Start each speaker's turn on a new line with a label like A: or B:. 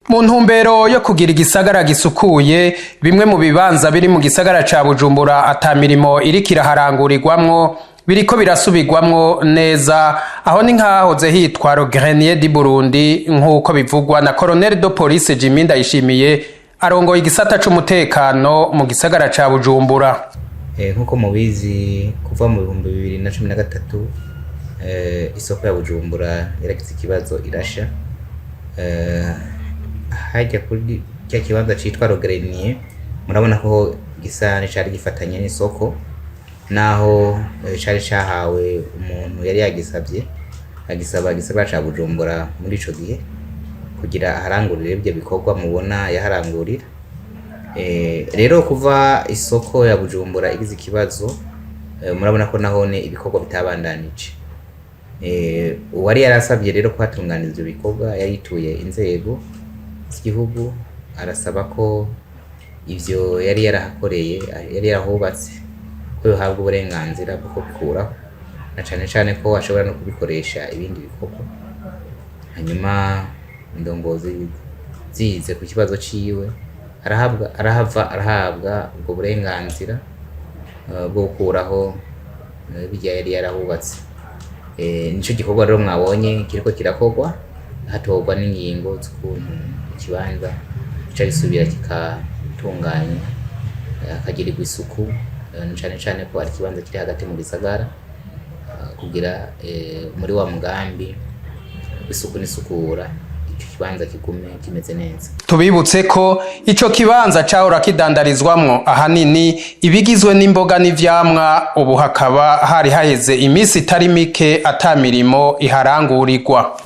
A: Mu ntumbero yo kugira igisagara gisukuye, bimwe mu bibanza biri mu gisagara ca Bujumbura ata mirimo iriko iraharangurirwamwo biriko birasubirwamwo neza. Aho ni nk'ahahoze hitwa Le Grenier du Burundi, nk'uko bivugwa na Colonel de Police Jimmy Ndayishimiye, arongoye igisata c'umutekano mu gisagara ca Bujumbura.
B: Nk'uko mubizi, kuva mu 2013 isoko ya Bujumbura yaragize ikibazo, irasha. Hajya kuri cya kibanza citwa Le Grenier, murabona ko gisa n'icari gifatanye n'isoko, naho cari cahawe umuntu yari yagisavye, agisaba igisagara ca Bujumbura muri ico gihe kugira aharangurire ivyo bikorwa mubona yaharangurira. Rero kuva isoko ya Bujumbura igize ikibazo, murabona ko nahone ibikorwa bitabandanije. Uwari yarasavye rero kuhatunganiriza ivyo bikorwa yarituye inzego z'igihugu, arasaba ko ivyo yari yarahakoreye, yari yarahubatse, ko yohabwa uburenganzira bwo kubikuraho, na cane cane ko ashobora no kubikoresha ibindi bikorwa. Hanyuma indongozi zize ku kibazo ciwe, arahabwa, arahava arahabwa ubwo burenganzira bwo gukuraho birya yari yarahubatse. Nico gikorwa rero mwabonye kiriko kirakorwa, hatorwa n'ingingo z'ukuntu ikibanza gica gisubira kikatunganywa, hakagirirwa isuku, na cane cane ko ari ikibanza kiri hagati mu gisagara, kugira muri wa mugambi w'isuku n'isukura ico kibanza kigume kimeze neza.
A: Tubibutse ko ico kibanza cahora kidandarizwamwo ahanini ibigizwe n'imboga n'ivyamwa, ubu hakaba hari haheze imisi itari mike ata mirimo iharangurirwa.